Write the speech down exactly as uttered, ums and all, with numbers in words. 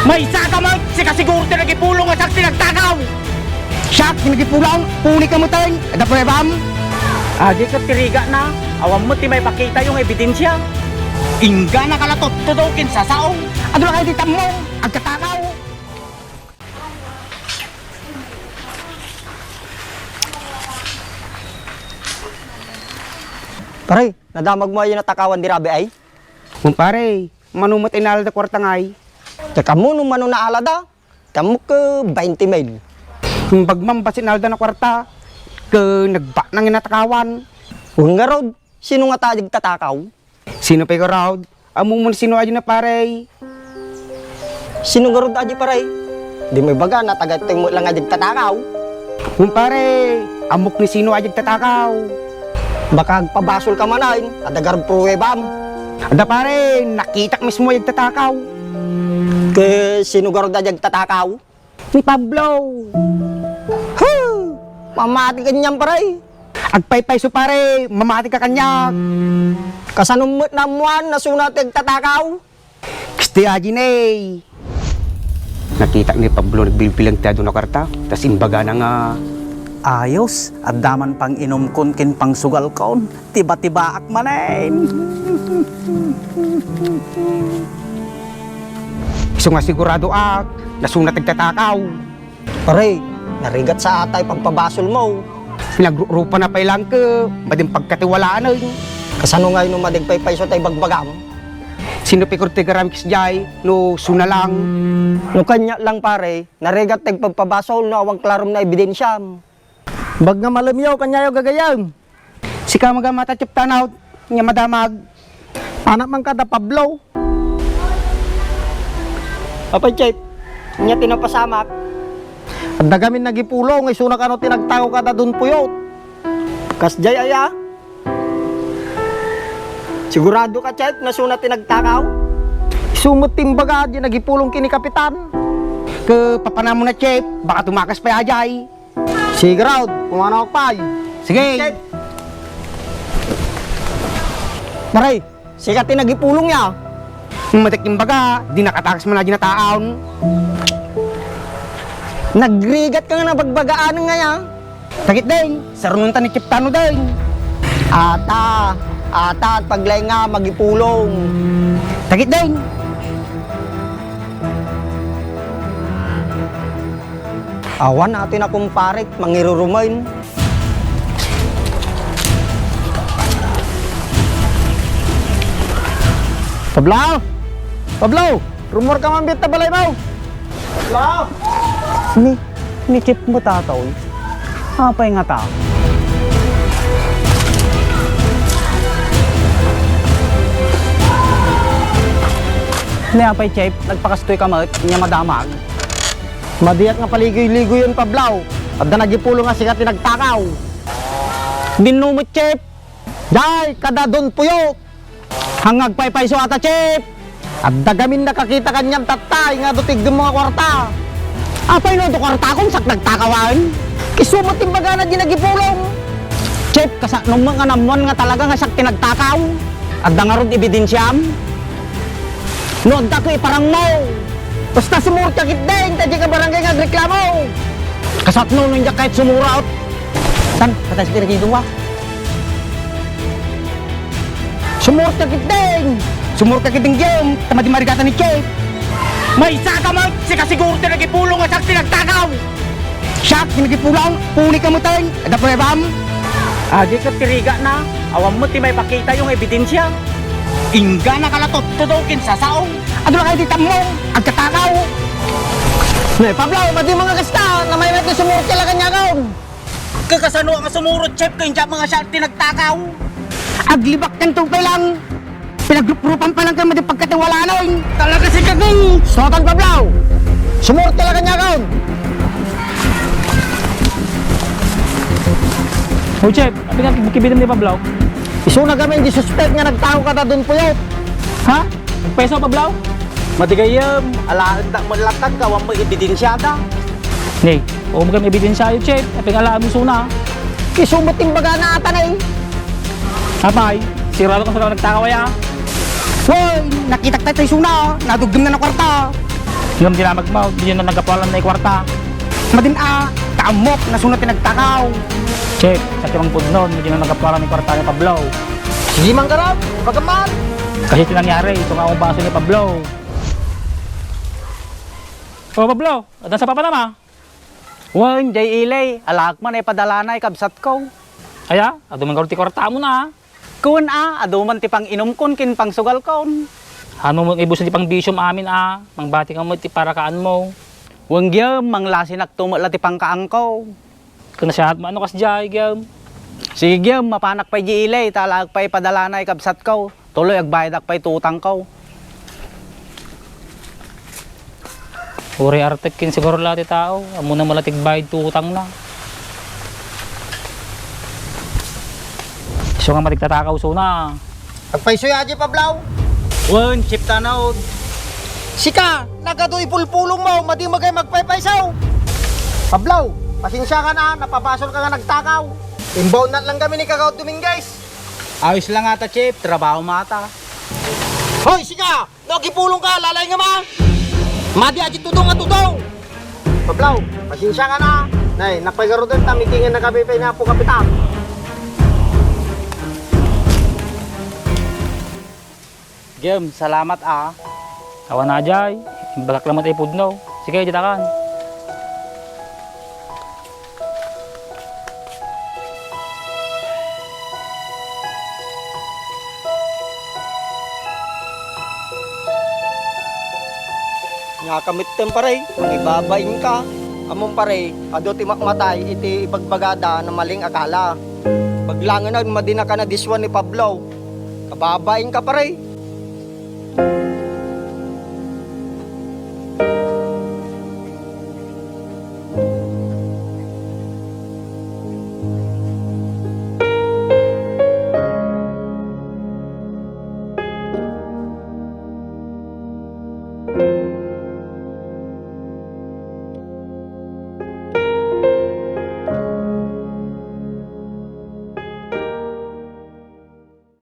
Maysa ka met, sika siguro ti nagipulong nga siak ti nagtakaw. Siak ti nagipulong, puni ka met, adda pruebam? Adi ket ti rigana, awan met ti maipakitayo nga ebidensia. Inggana ka la tudtudo ken sasaong. Adu la kayo ti tammong, agtatakaw. Pare, nadamag mo ay natakawan di rabi ay? Kumpare, mano met inalda kwarta ngay? Teka mo, no mano naalada? Tamo ke bainte mil. Imbag man basin alda na kwarta, ke nagbaknang inatakawan. Wen ngarud, sino nga ta agtatakaw? Sino pay ngarud? Ammom sino adi na, pare? Sino ngarud adi, pare? Di mo ibaga, natagatoy mo lang adi tatakaw. Kumpare, ammok ni sino adi tatakaw. Baka agpabasol ka manen, adda garud pruebam. Adda, pare, nakitak mismo adi tatakaw. Ke sino garud a agtatakaw? Ni Pablo. Huh! Mamati kaniak, pare. Agpaypayso, pare, mamati ka kaniak. Kasano met naammoan a suna ti agtatakaw? Kasta adi ne. Nakitak ni Pablo nagbilbilang ti adu a karta, tas imbagana nga, "Ayos, adda man pang-inumkon ken pangsugalkon." Tiba-tibaak manen. Isu nga siguradoak, nasuna ti agtatakaw. Pare, narigat sa atay pagpabasol mo. Pinagrurupa na pay lang ke, madin pagkatiwalaan, eh. Kasano nga no madin paypayso tay bagbagam? Sino pikor ti garamik sdiay, no suna lang? No kaniak lang, pare, narigat ti pagpabasol no awan klarom na ebidensiam. Bag nga malemyo, kaniayo gagayyem. Sika magamata, Chief Tanaw, nga madamag. Anak man kada Pablo. Apay, Chief, ania ti napasamak? Adda gamin nagipulong, isuna kano ti nagtakaw kada Don Puyot. Kasdiay aya? Sigurado ka, Chief, nasuna ti nagtakaw? Isu met ti imbaga, di nagipulong ken ni Kapitan. Ke papanamon na, Chief, baka tumakas pay ajay. Sige, Rod. Pumanawak pay. Sige. Pare, sika ti nagipulong ya. Matik imbaga, di nakatakas man a ginataon. Nagrigat ka nga nabagbagaan nga ya. Takit deng, sarunon ta ni Chief Tanaw deng. Ata, ata, paglaing nga magipulong. Takit deng. Awan ati na kumparet, mangirurumen. Pablo! Pablo! Rumor ka man biit ta balay mo! Pablo! Ni, ni Chief mo, tatoy. Apay nga ta? Ni apay, Chief, nagpakastoy ka met, nia madamag. Madiak nga paligoy-ligoyen, Pablo. Adda nagipulong nga sika ti nagtakaw. Dinno met, Chief. Jay, kada Don Puyot. Haan nga agpaypayso ata, Chief. Adda gamin nakakita kanian tattay nga adu ti igdem nga kwarta. Apay no adu kwartakon, siak nagtakawan? Isu met ti imbagana di nagipulong. Chief, kasano met nga naammoan nga talaga nga siak ti nagtakaw? Adda ngarud ebidensiam? No adda ket iparangmo. Basta sumurot ka ketdin, ta diak barangay nga agreklamo. Kasano no diak kayat sumurot? Tan, patay si Kirigido, wa. Sumurot ka ketdin. Sumurot ka ketdin, Jim. Ta madi marigatan ni Chief. Maysa ka met, sika siguro ti nagipulong nga siak ti nagtakaw. Siak ti nagipulong, puni ka met, adda pruebam? Adi ket ti rigana, awan met ti maipakitayo nga ebidensia. Inggana ka la tudtudo ken sasaong. Adu la kayo ti tammong, agtatakaw. Ne, Pablo, madi nga kasta, namaymayat nga sumurot ka la kaniakon. Kasano nga sumurot, Chief, ken diak nga siak ti nagtakaw? Aglibak ken tupay lang. Pinagrup-rupan pa lang kayo, madi pagkatiwalaan, oy. Talaga si Kaging. Sotan, Pablo. Sumurot ka la kaniakon. O, Chief, apay nga kibidem ni Pablo? Isuna gamin di suspek nga nagtakaw kada Don Puyot. Ha? Nagpayso, Pablo? Madi gayyem, alaennak met latta, awan met ebidensiada. Ne, o, magan ebidensiayo, Chief, apay nga alaem isuna. Isu met ti imbagana ata, ne. Apay, sigurado ka sa nagtakaw aya? Hoy, nakitak tayo isuna, nadugdem na na kwarta. Ngem dinamagmo, dinoy naggapualan ti kwarta. Madin a, ta ammok, nasuna ti nagtakaw. Chef, sa ti mangpudno, dinoy naggapualan ti kwarta ni Pablo. Sige, manggarab, pagaman. Kasi ti nangyari, isu nga umbaso ni Pablo. O, Pablo, adda sa papanam a? Wen, jay ili, alaak man a ipadalana ti kabsatko. Aya, adu man ngarud ti kwartamon a. Wen a, adu man ti panginumkon ken pangsugalkon. Haan mo met nga ibusen ti pangbisiom amin a, mangbatikam met ti parakaanmo. Wen gayam, manglasinakto met la ti pangkaanko. Ket nasayaat mo no kasdiay gayam. Sige gayam, mapanak pay jay ili, ta alaak pay ipadalana ti kabsatko. Tuloy, agbayadak pay ti utangko. Uray artek ken siguro la ti tao, ammona met la ti agbayad ti utangna. Isu nga matigtatakaw isuna. Agpayso a, Pablo. Wen, Chef Tanod. Sika, nagadu ipulpulongmo, madi met a agpaypayso. Pablo, pasensiakan a, napabasolka nga nagtakaw. Imbaon na lang kami ni Kagawad Dominguez. Ayos la ngata, Chef, trabaho mata. Hoy, sika! No agipulongka, lalayngam a! Madi a diay tudong a tudong! Pablo, pasensiakan a. Nay, napay garuden ta mitingen na kami pay ni Apo Kapitan. Gem, salamat a. Awan a jay, imbagak lamet ti pudno. Sige, ditakan. Nia ka metten, pare, mangibabainka. Ammom, pare, adu ti makmatay iti ibagbagada a maleng a kala. Baglangenen, madinaka nadisua ni Pablo. Kababainka, pare.